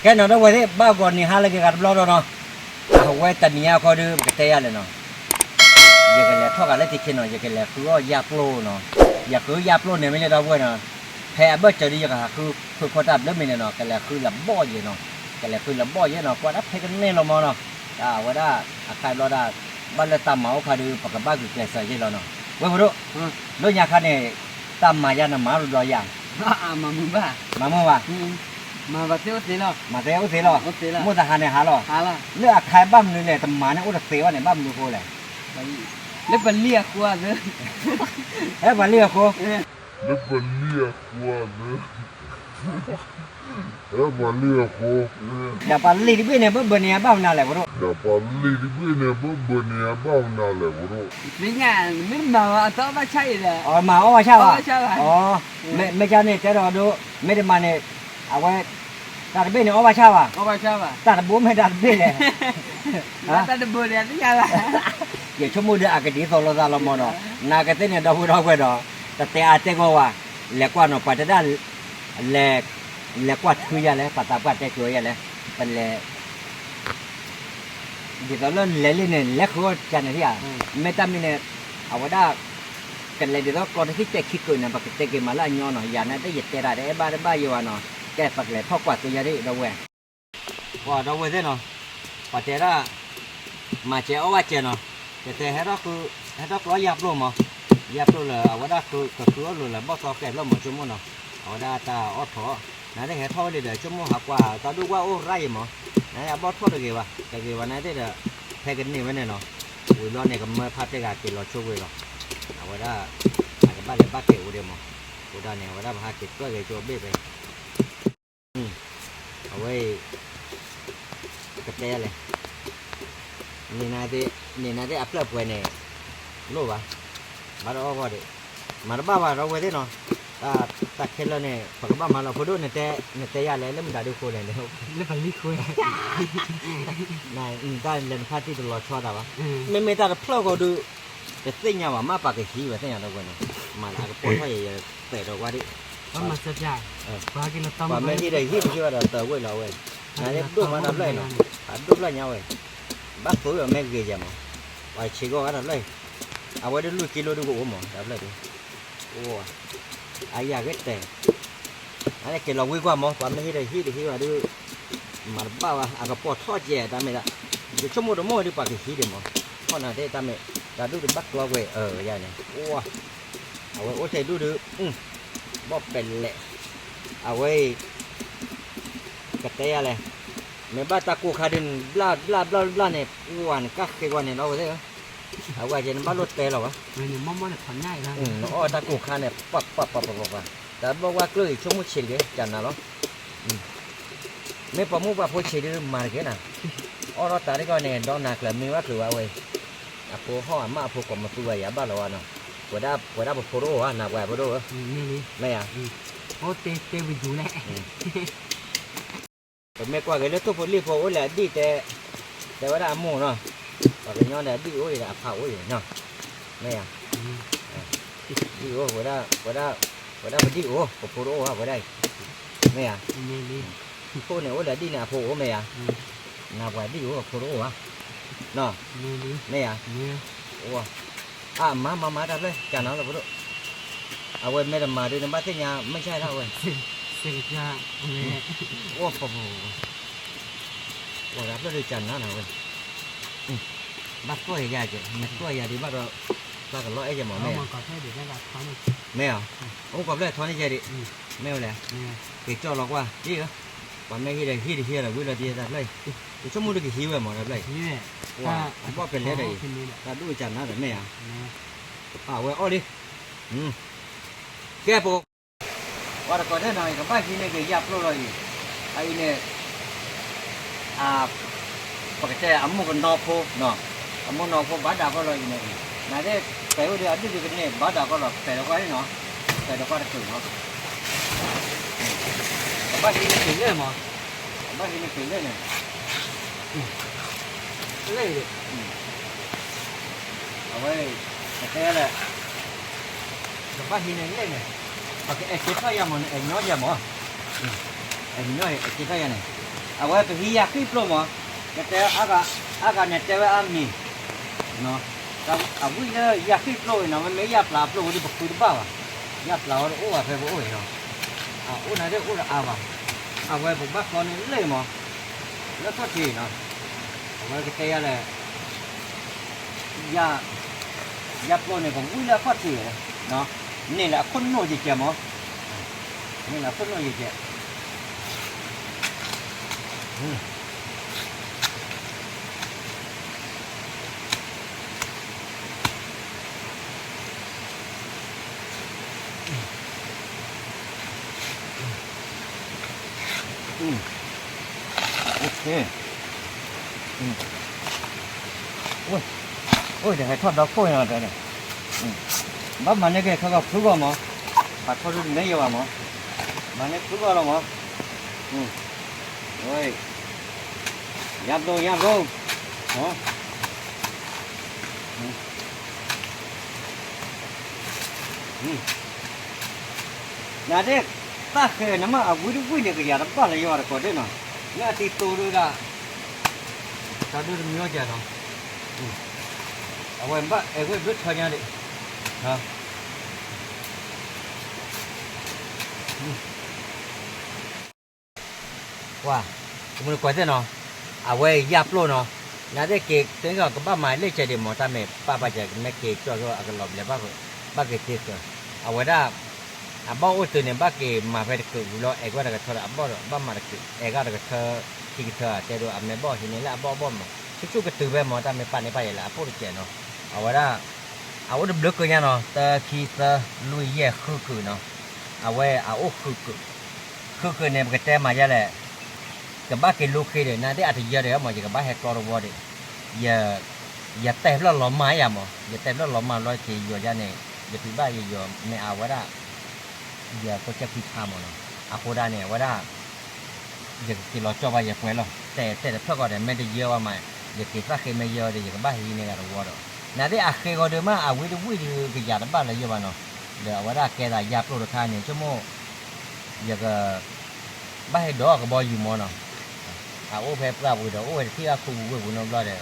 ကဲနီၤ ဒီပုၢ်ဝဲၢ်သ့ၣ် ဘၣ်ဂီၤနံၤဟါလၢက့ၤဂၤတဘျီဒီးနီၤ, အဝဲတနံၤအံၤဃီဒီး ပကတဲယၤလဲၣ်နီၤ, ယကလဲၤထီၣ်ဂၤလၢတံၤခ့နီၤ, ယကလဲၤဃုအီၣ်ယၢ်ပျိၢ်နီၤ, ယဃုယၢ်ပျိၢ်န့ၣ်မ့ၢ်လၢဒီပုၢ်ဝဲၢ်နီၤ, ဖဲအဘၢၣ်စၢၤဒီး ယကဟးဃုခွဲးခွီတၢ်ဘျၢမံၤန့ၣ်နီၤ, ကလဲၤဃုလၢဘီၣ်ယဲနီၤ, ကလဲၤဃုလၢဘီၣ်ယဲနီၤ, ကွၢ်ဒၣ်ဖဲကန့ၢ်လီၤမးနီၤ, တၢ်အဝဲဒၣ်အခါဘျီဒၣ် ဘၣ်လၢတၢ်မၤအိၣ်ခါဒီး ပကဘၣ်ဂုာ်ကျဲးစၢးယဲလီၤနီၤ, ဝဲဖိဒိၣ်, လၢညါခါန့ၣ် တၢ်မၤယါနမၤတဘျီယါ မၤမုာ်ဘၣ်, မၤမုာ်ဘၣ်, မၤသ့အိၣ်သ့လီၤ, မၤသ့အိၣ်သ့လီၤ, မ့ၢ်တဟါန့ၣ်ဟါလီၤ, လၢအခါဘၣ်မနုၤလဲၣ် တမၤန့ၣ်အိၣ်တသ့ဘၣ်န့ၣ် ဘၣ်မနုၤအဃိလဲၣ်, လၢပလံၢ်အဃိ, ဟဲပှၤလံၢ်အဃိ, လၢပလံၢ်အဃိ, ဟဲပှၤလံၢ်အဃိ, ဒီးပှၤလံၢ်တဘ့ၣ်န့ၣ် ဘၣ်ဘၢန့ၢ်ယါဘၣ်မနုၤလဲၣ် ဖိဒိၣ်, ဒီးပှၤလံၢ်တဘ့ၣ်န့ၣ် ဘၣ်ဘၢန့ၢ်ယါဘၣ်မနုၤလဲၣ် ဖိဒိၣ်, မ့ၢ်မၤအီၣ်ဘၣ်ဆၣ်အံၤဒီး, မၤအီၣ်ဘၣ်ဆၣ်ဘၣ်, မ့ၢ်ကန့ၣ်တဲဒီးဒိ, မ့ၢ်တမၤန့ၣ်, အဝဲ, တၢ်တဘ့ၣ်န့ၣ်အီၣ်ဘၣ်ဆၣ်ဘၣ်, တၢ်တဘိမ့ၢ်တၢ်တဘ့ၣ်လဲၣ်, ယဆိကမိၣ်ဒီးအကဒ်သိးလိာ်သးလီၤမးနီၤ, နာ်ကသ့ၣ်န့ၣ် ဒီပုၢ်ဝဲၢ်ဒီပုၢ်ဝဲၢ်ဒီး, တတဲအါတဲဂီၢ်ဝဲ, လဲၤကွၢ်နီၤ ပှၤတဲဒၣ်, လဲၤ, လဲၤကွၢ်ထုယါလဲၣ် ပှၤသးပှၢ်တဲကျိၤယါလဲၣ်, ပလဲၤ ဒ်သိးလၢလဲၤလံန့ၣ် လဲၤဃုအီၣ်ကန့ၣ်ဧါ, မ့ၢ်တၢ်မံၤန့ၣ်, အဝဲဒၣ်, ကလဲၤဒ်သိးကျီတဆံတဲာ်ခံကုာ်န့ၣ် ပကတဲက့ၤမးလၢအညီနီၤ ယၤန့ၣ်တယတဲတၢ်တအဲၣ်ဘၣ်တဘၣ်ယဲဘၣ်နီၤ, ကဲပကလဲၤထီၣ်ကွၢ်သိယါဒ်ဒီပုၢ်ဝဲၢ်, ပှၤဒီပုၢ်ဝဲၢ်သ့ၣ်နီၤ, ပှၤတဲဒၣ်, မၤစဲးအီၣ်ဘၣ်စဲးနီၤ, ကတဲဟဲထီၣ်, ဟဲထီၣ်ကျီယါပျိၢ်မး, ယါပျိၢ်လၢအဝဲဒၣ်, ကဃုအီၣ်လိာ်လၢဘီၣ်သီဃဲးဖျၢၣ်မးဆိကမိၣ်နီၤ, အဝဲဒၣ်တၢ်အီၣ်ထီၣ်, နာ်သ့ၣ်ဟဲထီၣ်ဝဲလံဒီး ဆိကမိၣ်ဟးကွၢ်တၢ်ဒိၣ်ကွၢ်အိၣ်ရၣ်ယဲမး, နာ်သ့ၣ်အဘီၣ်ထီၣ်တဂ့ၤဘၣ် တဂ့ၤဘၣ်နာ်သ့ၣ်ဒီး, ဖဲကန့ၢ်ဝဲန့ၣ်နီၤ, ဝံၤဘျီန့ၣ် ကမၢဖါတဲဂၤက့ၤလီၤဆိဝဲလီၤ, အဝဲဒၣ်, အကဘၣ်လဲၤဘၣ်က့ၤအိၣ်ဒံးမး, အဃိဒၣ်န့ၣ် အဝဲဒၣ်ပဟးက့ၤသွဲၣ်ဂ့ၤကၠိဘ့ၣ်ဖဲ အဝဲအံၤ, ကတဲလဲၣ်, န့ၣ်နသ့ၣ်အဖျၢၣ်ပှဲၤန့ၣ်, လိၣ်ဘၣ်, ဘၣ်တအီၣ်ဂီၢ်ဒံး, မၤတဘၣ်ဘၣ် ဒီပုၢ်ဝဲၢ်သ့ၣ်နီၤ, တၢ်ခဲလၢာ်န့ၣ် ပကဘၣ်မၤလီၤ ဖိဒိၣ်, နတဲယၤလဲၣ် လၢမတၤဒုးဃိလဲၣ်, လၢပလံၤဃိ, တၢ်လဲၤနဖါတံၢ်တလီၤဆီတၢ်ဘၣ်, မ့မ့ၢ်တၢ်တဖျၢၣ်ဃီဒုး, တသ့ၣ်ညါဘၣ် မ့ၢ်ပှၤကဟံးဝဲသ့ၣ်ညါဒီပုၢ်ဝဲၢ်နီၤ, မၤလၢအကပိာ်ထီၣ်ယဲယဲ, ပဲာ်ဒီးဝဲဒၣ် ပှၤမ့ၢ်ဟံးဒီးဟံး ပဟံးဝဲဒီးတၢ်ဝဲလီၤဝဲ, နဒိၣ်မးတၢ်ဖျၢၣ်အံၤနီၤ, အဒိၣ်ဖျၢၣ်ညါဝဲ, ဘၣ်သိးဒီးမ့ၢ်ဂ့ၤယဲမး, ပှၤဆံးဂီၢ်ဝဲတၢ်ဖျၢၣ်အံၤ, အဝဲဒၣ်လွံၢ်ကံလိဒုကအိၣ်မး တၢ်ဖျၢၣ်ဒု, အိၣ်, အယၤကတဲာ်, အက့ၤလီၤဝံကွၢ်မး ပှၤမ့ၢ်ဟံးဒီးဟံးတဟံးဘၣ်ဒုး, မၤတဘၣ်ဘၣ် အကပိာ်ထီၣ်ကဲတၢ်မ့ၢ်ဒၣ်, ယဆိကမိၣ်တမိၢ်ဒုးပှၤကဟံးဒံးမး, အီၣ်နၤသ့ၣ်တၢ်မ့ၢ်, တၢ်ဒုးတဘၣ်ကျီကွဲၤအၢယၤန့ၣ်, အိၣ်, အဝဲအိၣ်ထဲဒုးဒုး, ဘီၣ်ပဲာ်လဲၣ်, အဝဲအံၤ, ကတဲယၤလဲၣ်, မ့ၢ်ဘၣ်တၢ်ကိၢ်ခါဒုး ဘျၣ်ဘျၣ်ဘျၣ်ဘျၣ်န့ၣ် ပှၤနကၣ်ဃ့ကွၢ်န့ၣ်လီၤဝဲသ့ၣ်ဧၢ, အဝဲကဲနဘၣ်လိၣ်တဲလီၤဘၣ်, နအီၣ်တၢ်ကိၢ်ခါန့ၣ် ပှၤပှၤပှၤပှၤပှၤ, တၢ်ဘၣ်ဝဲကျိၣ်အံၤဆိကမိၣ်ဆံးတဂ့ၤ ကနၤလီၤ, မ့ၢ်ပှၤမုၣ်ပှၤဖိဆံးဒုးမၤတဂ့ၤနၤ, အီၣ်ထီၣ်တၢ်တခီန့ၣ် ဒီနၤကျၢၤမ့ၢ်ဘၣ်ကျၢၤဝဲဝဲအံၤ, အဖိဟီၣ်အမါအဖိကိးမသူဝဲယၤဘၣ်လီၤဝဲနီၤ, ပဝဲဒၣ်ပဖိတအိၣ်ဧါ နၤပှၤဖိတအိၣ်ဧါ, မ့ၢ်ဧါ, ပမ့ၢ်ကွၢ်က့ၤလၢထိၣ်ဖိလံၣ်ဖိအိၣ်လၢအဒံၣ်တဲ, တဲဝဲဒၣ်အမိၢ်နီၤ, ပှၤကညီဒီးအဒံၣ်အိၣ်အံၤဒီးအဖးအိၣ်အံၤနီၤ, မ့ၢ်ဧါ, ဒံၣ်အိၣ်ဝဲဒၣ်, ဝဲဒၣ်ပဒံၣ်အိၣ် ပဖိတအိၣ်ဧါဝဲဒၣ်အံၤ, မ့ၢ်ဧါ, ဖိန့ၣ်အိၣ်လၢအဒံၣ်န့ၣ်အဖိအိၣ်မ့ၢ်ဧါ, နၤပှၤဒံၣ်အိၣ်အဖိတအိၣ်ဧါ, နီၤ, မ့ၢ်ဧါ, အိၣ်, အမၤမၤမၤတၢ်ဖျၢၣ် ကနၤလီၤဖိဒိၣ်, အဝဲမ့ၢ်တမၤဒုးနဘၣ်သ့ၣ်ညါမ့ၢ်ဆါတၢ်ဝဲ, အိၣ်, အိၣ်တၢ်ဖျၢၣ်ဒုးကနၤနၤဝဲ, ဘၣ်သွီၣ်ယၤကဲ နသွီၣ်ယၤဒုးဘၣ်ဒီး, တၢ်ကလီအဲၣ်ကဲမးမ့ၢ်ဧါ, မ့ၢ်ဧါ, အိၣ်ကွၢ်ဖျၢၣ်ထီန့ၢ်ကဲဒံး, မ့ၢ်ဝဲလဲၣ်, က့ၤကၠီလီၤကွၢ်, ပှၤမ့ၢ်ဟံးဒီးဟံးတဟံးဒီးဝံၤလီၤဒံးတၢ်ဖျၢၣ်အံၤ, ယဆိကမိၣ်ဒုးကဟံးဝဲမးတၢ်ဖျၢၣ်အံၤ, အဘီၣ်ပဲလဲၣ်ဒီးအံၤ, တၢ်ဒိၣ်ကနၤဒီးမ့ၢ်ဧါ, အဝဲအီၣ်လံ, ကဲပ ပှၤတကိးတဲနီၤ ကဘၣ်ဟံးန့ၢ်က့ၤယၢ်ပျိၢ်လီၤအံၤ, အအံၤန့ၣ်, ပကတဲအမိၢ်ကနီဖိ, အမိၢ်နီဖိဘၣ်ဒၣ်ကီလီၤအံၤန့ၣ်, နသ့ၣ်, ပဲာ်အိၣ်ဒီးအဒုၣ်ဒုးကန့ၢ်ဘၣ်ဒၣ်ကီလီၤ ပဲာ်ဒီးကွၢ်နီၤ, ပဲာ်ဒီးကွၢ်တချုးနီၤ, ကဘၣ်ဟံးန့ၢ်က့ၤလၢမး, ကဘၣ်ဟံးန့ၢ်က့ၤလၢန့ၣ်, လၢ အဝဲ, ကတဲလၢ, ကဘၣ်ဟံးန့ၢ်လၢန့ၣ်, ပကအဲၣ်က့ၤထီၣ်ယၤမးန့ၣ် အဲၣ်ညီယၤမး, အဲၣ်ညီအဲၣ်က့ၤထီၣ်ယၤန့ၣ်, အ အဝဲပဟံးယၣ်ဃံၣ်ပျိၢ်မး, ကတဲအါဂၤ, အါဂၤန့ၣ်တဲဝဲအါမံၤ, အဝံၣ်လၢယၣ်ဃံၣ်ပျိၢ်အံၤနီၤ, မ့မ့ၢ်ယၣ်ပျၢ်ပျိၢ်ဝဲဒ်ပဃုတဘၣ်ဘၣ်, ယၣ်ပျၢ်ဝဲတအိၣ်ဘၣ်ဖဲပအိၣ်အံၤနီၤ, အအိၣ်နၤဒ်အိၣ်တအါဘၣ်, အဝဲပဘၣ်ကျီန့ၣ်လၢမး, လၢခီၣ်ထံးနီၤ, အဝဲကတဲယၤလဲၣ် ယၣ်ပျိၢ်န့ၣ် ကဝံၣ်လၢအခီၣ်ထံး, န့ၣ်လၢအခိၣ်နူာ်ယကဲမး, န့ၣ်လၢအခိၣ်နူာ်ယကဲ, အိၣ်, ဟဲထီၣ်ဒီခိၣ်န့ၣ်, ဘၣ်မၤန့ၢ်က့ၤခဲကီၢ်ဖုဂီၢ်မး, ပာ်ထီၣ်ဒ်တမ့ၢ်ယဲဘၣ်မး, မၤန့ၢ်ဖုဂီၢ်လီၤမး, ယါဘျိ ယါဘျိ, နဒ့ၣ်, သၣ်ဃဲနမ့ၢ်အဝံၣ်တဝံၣ်န့ၣ် ကယၤတဘၣ်လၢယွၤတကိးဒ့ၣ်နီၤ, လၢအတံၤသိဒုဒၣ်, တၢ်ဒုတမံၤကဲနီၤ, အဝဲဘၣ်အဲၣ်ဝဲဘျုးထၢညါဒ့ၣ်, ကွၢ်, ကမုၢ်နကွၢ်သ့ၣ်နီၤ, အဝဲယၣ်ပျိၢ်နီၤ, နသ့ၣ်က့ၤသ့ၣ်ကီးကဘၣ်မၤလၢကဲဒ့ၣ်မး တၢ်မ့ၢ်ပာ်ပာ်ကဲကမ့ၢ်က့ၤကၠီၣ်ကၠီၣ်အကလီၤဘျဲးဘၣ်, ဘၣ်က့ၤသ့ဃၢၤ, အဝဲဒၣ်, အဘီၣ်အိၣ်တုၤန့ၣ် ဘၣ်က့ၤမၤဖဲတကုးဝံၤလီၤ အဲၣ်ကွၢ်တကထၢဒီးအဘီၣ်ဒီး ဘၣ်မၤတကုး အဲၣ်ကွၢ်တကထၢ, ခံကထၢတဲဒိးအမဲာ်ဘီၣ်ဟံးန့ၢ်လၢအဘီၣ်အဘီၣ်မး, ဆူၣ်ဆူၣ်ကတုၤဖဲမး တၢ်မ့ၢ်ပာ်န့ၢ်ပာ်ယဲလၢအပိၢ်တစဲးနီၤ, အဝဲဒၣ်, အအိၣ်တဘျုးကုညါနီၤ တၢ ခံ သၢ လွံၢ် ယဲၢ် ဃုကုးနီၤ, အဝဲအအိၣ်ဃုကုး, ဃုကုးန့ၣ် ပကတဲမၤယဲလဲၣ် ကဘၣ်က့ၤလိဃ့ဒီး နသ့ၣ်အတယၢဒီးမး ယကဘၣ်ဟဲကျီတဝီဒီး, ယ, ယတဲာ်ဖျၢၣ်လီၤမၢ်ယၤမး ယတဲာ်ဖျၢၣ်လီၤမၢ်လီၤက့ၤယီၤယါန့ၣ် ယဖံးဘၣ်ယယီၤမ့ၢ်အဝဲဒၣ်, ယဖိကဲဖံဖးမးနီၤ, အဃိဒၣ်န့ၣ် အဝဲဒၣ် ယကက့ၤလီၤကၠီၣ်ဘၣ်ယပှဲၤလီၤ တဲတဲတဖျၢၣ်ဃီဒီး မ့ၢ်တယၢဘၣ်မး, ယက့ၤသၣ်ဃ့မ့ၢ်ယၢဒီး ယကဘၣ်ဟံးန့ၢ်ဂၤတဝီဒီး, နသ့ၣ်အဃ့ဃီဒီးမး အဝံၣ်တဝံၣ်ဒီးကယၤတဘၣ်လၢယဲဘၣ်နီၤ, ဒီးအဝဲဒၣ်ကဲသးယါပျိၢ်တခါန့ၣ် ဆိကမိၣ် ယက ဘၣ်ဟဲဒိးကဘီယူၤမးနီၤ, အအိၣ်ဖဲပှၢ်ပူၤဒီး အိၣ်ဝဲတထံၣ်ဘၣ်ခူပူၤဝ့ၢ်ပူၤနီတဘျီဒီး,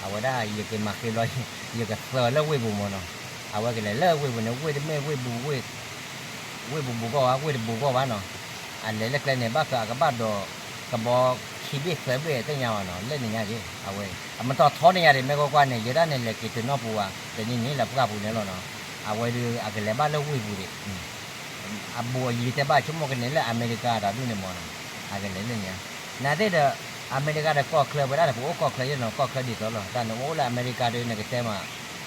အဝဲဒၣ်ယက့ၤမၤဃ့ဘျီ, ယကသၢလၢဝ့ၢ်ပူၤမးနီၤ, အဝဲကလဲၤလၢဝ့ၢ်ပူၤန့ၣ် ဝ့ၢ်တမ့ၢ်ဝ့ၢ်ပူၤ, ဝ့ၢ်ပူၤဘူးကီၢ်ဘၣ် ဝ့ၢ်တဘူးကီၢ်ဘၣ်နီၤ, အလဲၤလၢကျဲန့ၣ် ဘၣ်ဃးအကဘၣ်ဒိး ကဘီခံဘ့ၣ်သၢဘ့ၣ်သ့ၣ်ညါဘၣ်နီၤ လၢန့ၣ်ညါက့ၤ အဝဲ အမတီၤထီန့ၣ်ညါဒံး မ့ၢ်ကွၢ်ကွၢ်န့ၣ် ယဲဒၣ်န့ၣ်လဲၤက့ၤတနီၢ်ပူၤဘၣ် တနံၤန့ၣ်လၢပှၢ်ပူၤန့ၣ်လီၤနီၤ, အဝဲဒုးအကလဲၤဘၣ်လၢဝ့ၢ်ပူၤဒံး အဘူးအယံၤတဲဘၣ် ဆိကမိၣ်ကန့ၢ်လၢအမဲရကၤဒီးဒုးန့ၣ်မးနီၤ, အကလဲၤလၢန့ၣ်ဧါ, နသ့ၣ်ဒီး အမဲရကၤဒီးကီၢ်ချၢဝဲဒၣ်ဒီး ပအိၣ်ကီၢ်ချၢယဲၢ်နီၤ ကီၢ်ချၢဒ်သိးလီၤ, တၢ်နအိၣ်လၢအမဲရကၤဒီး နကတဲမး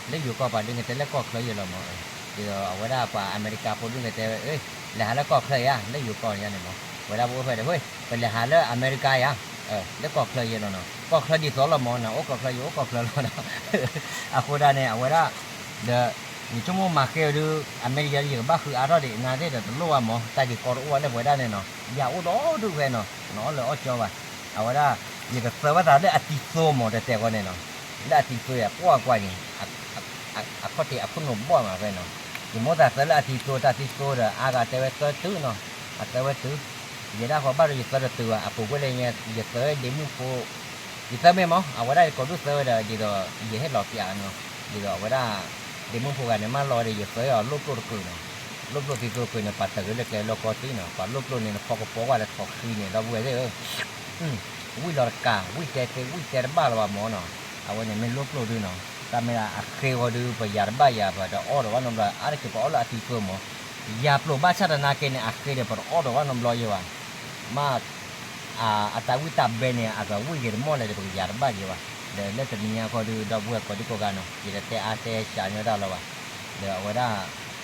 လၢယိၤကီၢ်ပၤဒုး နကတဲလၢကီၢ်ချၢယဲၢ်လီၤမး, ဒ်သိးအဝဲဒၣ်ပှၤအမဲရကၤဖိဒုး နကတဲဝဲ လဲၤဟးလၢကီၢ်ချၢယါ လၢယိၤကီၢ်ယါန့ၣ်မး, ဝဲဒၣ်ပအိၣ်ဖဲဒီး ဝဲ ပလဲၤဟးလၢအမဲရကၤယါ လၢကီၢ်ချၢယဲၢ်လီၤနီၤ, ကီၢ်ချၢဒ်သိးလီၤမး နအိၣ်ကီၢ်ချၢယအိၣ်ကီၢ်ချၢလီၤနီၤ, အဃိဒၣ်န့ၣ် အဝဲဒၣ် ဒီး ယဆိကမိၣ်မၤဃ့ဝဲဒုး အမဲရကၤဒုး ယကဘၣ်ဃုအါထီၣ်ဒံး နသ့ၣ်ဒီးတလိၣ်ဘၣ်မး တၢ်က့ၤကီတအိၣ်ဘၣ်လၢပဝဲဒၣ်န့ၣ်နီၤ, ယအိၣ်ဒီဒူၣ်ဖဲနီၤ နအီၣ်လၢအီၣ်ကၠီဘၣ်, အဝဲဒၣ် ယကသၢဘၣ်သးလၢအတံၤသိမး တဲတဲဃီန့ၣ်နီၤ, လၢအတံၤသိယၤ ကွၢ်ကွၢ်န့ၣ် အခီၣ်ထံးအခိၣ်နူာ်ဘီၣ်မးဖဲနီၤ, ယမိၣ်သးသၢလၢအတံၤသိ တၢ်တံၤသိဒီး အါဂၤတဲဝဲသၢတုၤနီၤ, အသၢဝဲတုၤ, ယဲဒၣ်ဃီဘၣ်ဒီးယသၢတတုၤဘၣ် အပူၤကွံာ်လၢညါ ယသၢဒ့မုၣ်ဖိ ယသၢမ့ၢ်မး အဝဲဒၣ်ယကိးဒုၣ်သၢဝဲဒီး ဒ်သိး ယဟ့ၣ်လီၤပျးနီၤ, ဒ်သိးအဝဲဒၣ် ဒ့မုၣ်ဖိဂၤန့ၣ် မၢလီၤဝဲဒီး ယသၢအီၤလိၣ်ပျိၢ်တကုာ်နီၤ, လိၣ်ပျိၢ်တံၤသိကုာ်န့ၣ် ပှၤတဂ့ၤလၢကျဲလီၢ်ကီတံၢ်နီၤ, ပှၤလိၣ်ပျိၢ်န့ၣ် နဖီကပီၤကွၢ်လၢထီၣ်ဃံန့ၣ် ဒီပုၢ်ဝဲၢ်သ့ၣ်ဧၢ ဝံၣ်လီၤတကး ဝံၣ်တဲသ့ ဝံၣ်တဲတဘၣ်လၢၤဘၣ်မးနီၤ, အဝဲန့ၣ်မ့ၢ်လိၣ်ပျိၢ်ဒုနီၤ, တၢ်မ့ၢ်အဃ့ဂီၤဒု ပယၤတဘၣ်ယၤ ပတအီၣ်ဒီးဘၣ်နီတဘျီ အါတက့ၢ်ပအီၣ်လၢအတံၤသိမး, ယၤပျိၢ်ဘၣ်ဆၣ်သနာ်က့န့ၣ် အဃ့ဒီးပတအီၣ်ဒီးဘၣ်နီတဘျီယဲဘၣ်, မ့ၢ် အတၢ်ဝံၣ်တၢ်ဘဲန့ၣ် အကဝံၣ်က့ၤတမီၢ်လဲၣ်ဒီး ပကယၤတဘၣ်ယဲဘၣ်, ဒီးလၢတနံၤညါဃီဒု ဒီပုၢ်ဝဲၢ်ကိးဒံကိးဂၤနီၤ ယတတဲအါတဲစှၤညီတၢ်လၢၤဘၣ်, ဒီးအဝဲဒၣ်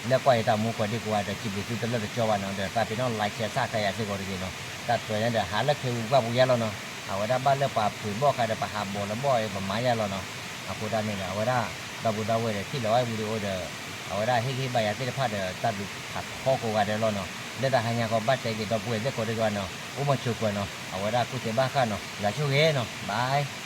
လၢကွၢ်ယတၢ်မူကိးဒံကိးဂၤဒီး စံးဘျုးသုတလၢတကၠီဘၣ်နီၤ, ဒီးသးပ့ၤနီၣ် like share subscribe ယၤစ့ၢ်ကီးတဂ့ၤနီၤ, တၢ်တွဲၤန့ၣ်ဒီး ဟးလၢခဲပူၤပှၢ်ပူၤယါလီၤနီၤ, အဝဲဒၣ်ဘၣ်လၢပှၤပှ့ၤဘီၣ်ဃးဒီး ပဟးဘီၣ်လၢဘီၣ်အံၤ ပမၤယါလီၤနီၤ, အဃိဒၣ်န့ၣ်ဒီး အဝဲဒၣ် ဒီပုၢ်ဒီဝဲၢ်ဒီး ထံၣ်လီၤဝဲ video ဒီး အဝဲဒၣ်ဟ့ၣ်ဂံၢ်ဘါယၤသ့ၣ်တဖၣ်ဒီး တၢ်ဘျုးဖးထီကိးဂၤဒဲးလီၤနီၤ, လၢတဟါညါဃီဘၣ်တဲက့ၤ ဒီပုၢ်ဝဲၢ်သ့ၣ်ကိးဒံကိးဂၤနီၤ, အိၣ်မုာ်ဆိးပၢၤနီၤ, အဝဲဒၣ်ကူၣ်သ့ဘၣ်ဃၣ်နီၤ, ယွၤဆိၣ်ဂ့ၤနီၤ, bye.